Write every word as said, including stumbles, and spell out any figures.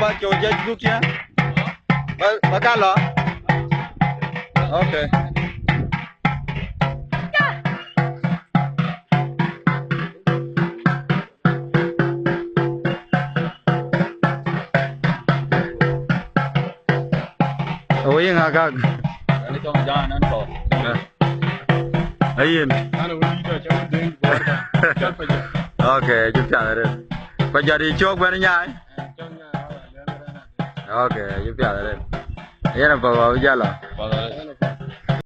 Ba cɔk jɛ dhuk ya. Ba, ba ka lɔ. Okay. Awo yiŋ akak. Ani cɔŋ Jaan an tɔ. Ayin. Ana wä dït a cä wä döŋ bɔɔr ka. Cɔl pa jɔ. Okay, cï piath arëët. Pa jɔ dï cɔk bɛn nyaai. Cɔŋ nyaai ala lɛ̈k raan adï. Okay, cï piath arëët. Yen a pa ba jala. Pa ba.